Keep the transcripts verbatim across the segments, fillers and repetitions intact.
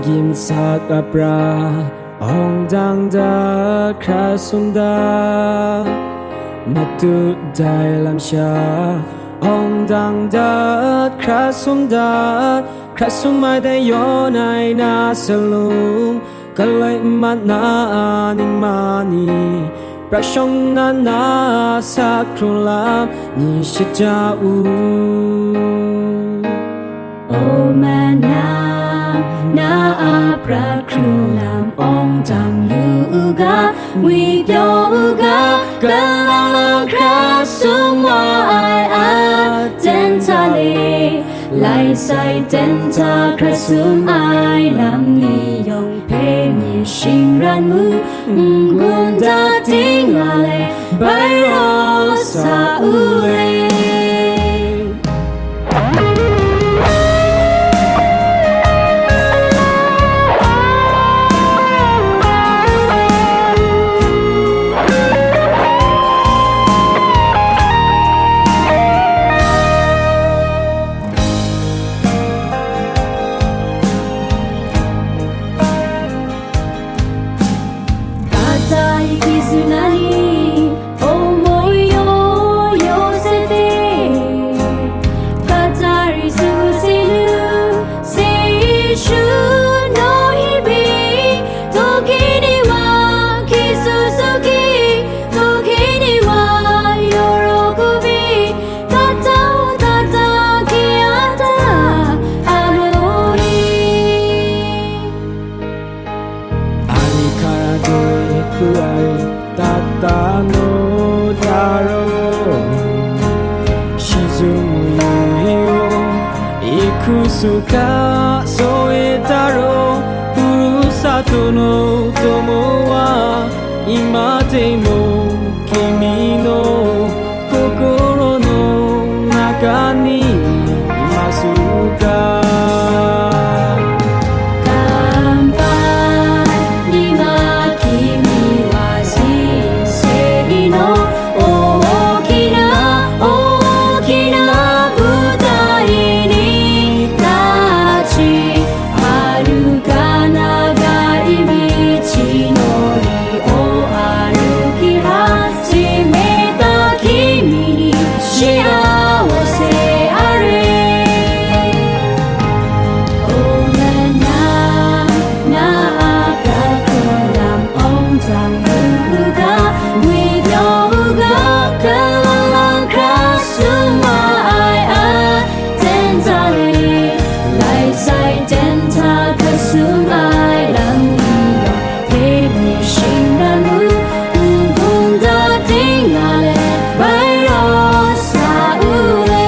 Gimsak apra awng dang dat hkra sum dat, matut dai lam sha awng dang dat hkra sum dat, hkra sum ai dai yawn ai na salung, galoi mat na a ningma ni, pra shawng na na a sa hkrung lam ni shaja u. O mana, na a prat hkrung lam awng dang lu u ga, ngwi pyaw u ga, kalang lang hkra sum wa ai aten hta le, lai sai ten hta hkra sum ai lam ni yawng hpe myit shingran mu, n-gun dat ting nga le, bai raw sa u le. Kata iki sunani, o moi yo yo se te. Kata ri su se lu, se shu no hi bi, to ki ni wa, ki su su ki, to ki ni wa, yo ro ku bi, kata kata ki ata, a lo hi. Ani hkara doi hpu ai tata no taro, shi zung mu yu yu, i hku su ka so e taro, puru sa tono tomo wa, i ma te mo, kimi no, kokoro no, naka ni, i ma su ga. Kampai ni ma kimi wa si se ni no, o, o, kina, o, o, kina, buta ini ta chi, aru kana ga imi chi no ri, o, aru ki ha, si me ta kimi ni, shi a wo se a re. O mana, na a prat hkrung lam awng dang lu u ga, ngwi pyaw u ga, kalang lang hkra sum wa ai a, ten ta le, lai sai ten ta hkra sum ai lam ni yawng, hpe myit shingran mu, n-gun dat ting nga le, bai raw sa u le.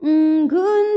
N-gun